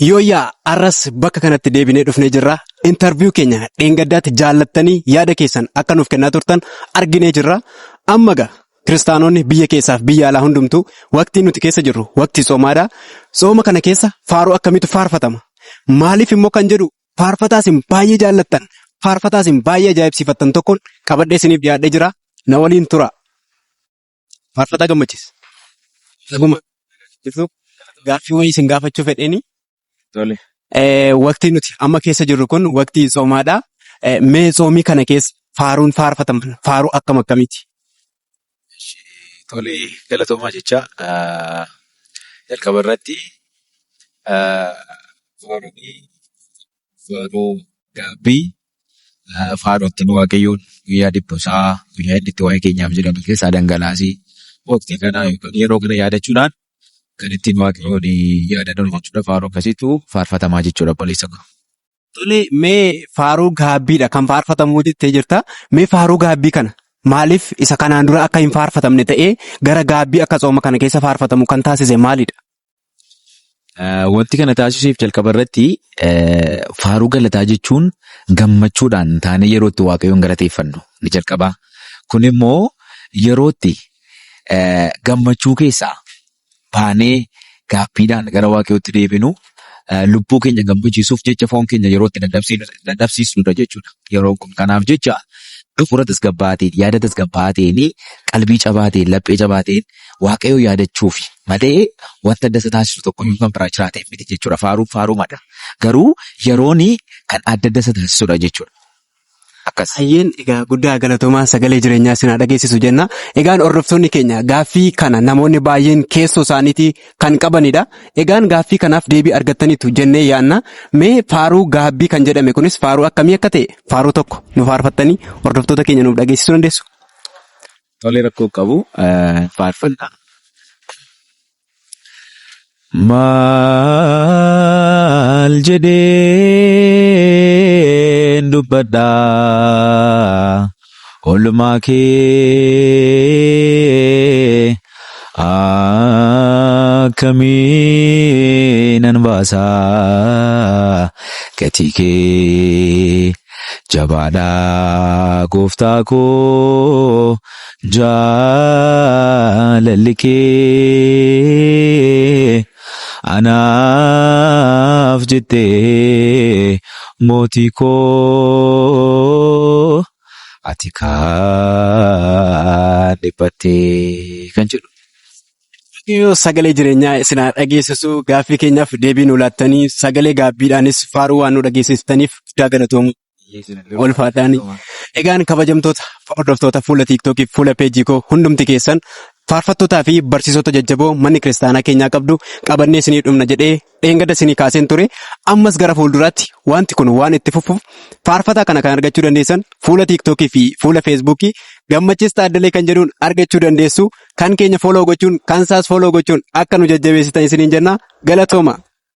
Yooyyaa arras bakka kanatti deebinee dhufnee jirra. Intarviiyuu keenya dheengaddaatti jaallattanii yaada keessan akka nuuf kennaa turtan arginee jirra. Amma gaa kiristaanonni biyya keessaaf biyya alaa hundumtuu waqtii nuti keessa jirru waqtii soomaadha. Sooma kana keessa faaruu akkamiitu faarfatama? Maaliif immoo kan jedhu faarfataa isin baay'ee jaallattan, faarfataa isin baay'ee ajaa'ibsiifattan tokkoon qabadhee isiniif dhiyaadhee jira. Na waliin tura. Faarfataa Gammachiis. Dhuguma. Jirtu gaaffii wayii isin gaafachuu fedheeni. Tole. Waqtii nuti amma keessa jirru kun waqtii soomaadha. Mee soomii kana keessa faaruun faarfataman faaruu akkam akkamiiti? Tole galatoomaa jecha jalqaba irratti faaruu gaabbii faaruu ittiin Waaqayyoon guyyaa dhiphusaa guyyaa inni itti waa'ee keenyaaf jedhamu keessaa dhangalaasee waqtii kana yookaan yeroo kana yaadachuudhaan kan ittiin Waaqayyoon yaadannu jechuudha. Faaruu akkasiitu faarfatamaa jechuudha obboleessa koo. Tole mee faaruu gaabbiidha kan faarfatamuu jettee jirta. Mee faaruu gaabbii kana maaliif isa kanaan dura akka hin faarfatamne ta'ee gara gaabbii akka tsooma kana keessa faarfatamu kan taasise maalidha? Wanti kana taasisuuf jalqaba irratti faaruu galataa jechuun gammachuudhaan taanee yeroo itti Waaqayyoon galateeffannu ni jalqaba. Kun immoo yeroo itti gammachuu keessaa baanee gaabbiidhaan gara Waaqayyootti deebinu lubbuu keenya gammachiisuuf jecha foon keenya yeroo itti dadhabsiisnudha jechuudha. Yeroon kun kanaaf jecha hafuura tasgabbaa'aa ta'een, yaada tasgabbaa'aa ta'een, qalbii cabaa ta'een, laphee cabaa ta'een Waaqayyo yaadachuufi malee wanta adda isa taasisu tokko iyyuu kan biraa jiraateef miti jechuudha. Faaruun faarumadha. Garuu yeroon kan adda adda isa taasisudha jechuudha. Akkas. Hayyeen egaa guddaa galatoomaa sagalee jireenyaa isin haa dhageessisu jenna. Egaan hordoftoonni keenya gaaffii kana namoonni baay'een keessoo isaaniitii kan qabanidha. Egaan gaaffii kanaaf deebii argattaniitu jennee yaanna. Mee faaruu gaabbii kan jedhame kunis faaruu akkamii akka ta'e faaruu tokko nu faarfattanii hordoftoota keenya nuuf dhageessisuu dandeessu. Tolee rakkoo qabu faarfadha. Maal jedheen dubbadha oolmaa kee akkamiinan baasa gatii kee jabaadha gooftaa koo Jaalalli kee anaaf jettee mootii koo ati kan dhiphattee kan jedhu. Waaqayyo sagalee jireenyaa isin haa dhageessisu gaaffii keenyaaf deebii nu laattanii sagalee gaabbiidhaanis faaruu waan nu dhageessistaniif guddaa galatoomu. Ulfaadhaani. Egaan kabajamtoota hordoftoota fuula tiiktookii fuula peejii koo hundumti keessan faarfattootaa fi barsiisota jajjaboo manni kiristaanaa keenyaa qabdu qabannee isinii dhumna jedhee dheengadda isinii kaaseen ture. Ammas gara fuulduraatti wanti kun waan itti fufuuf faarfataa kana kan argachuu dandeessan fuula tiiktookii fi fuula feesbuukii Gammachiis Taaddalee kan jedhuun argachuu dandeessu. Kan keenya follow gochuun kan isaas follow gochuun akka nu jajjabeessitan isiniin jenna. Galatooma.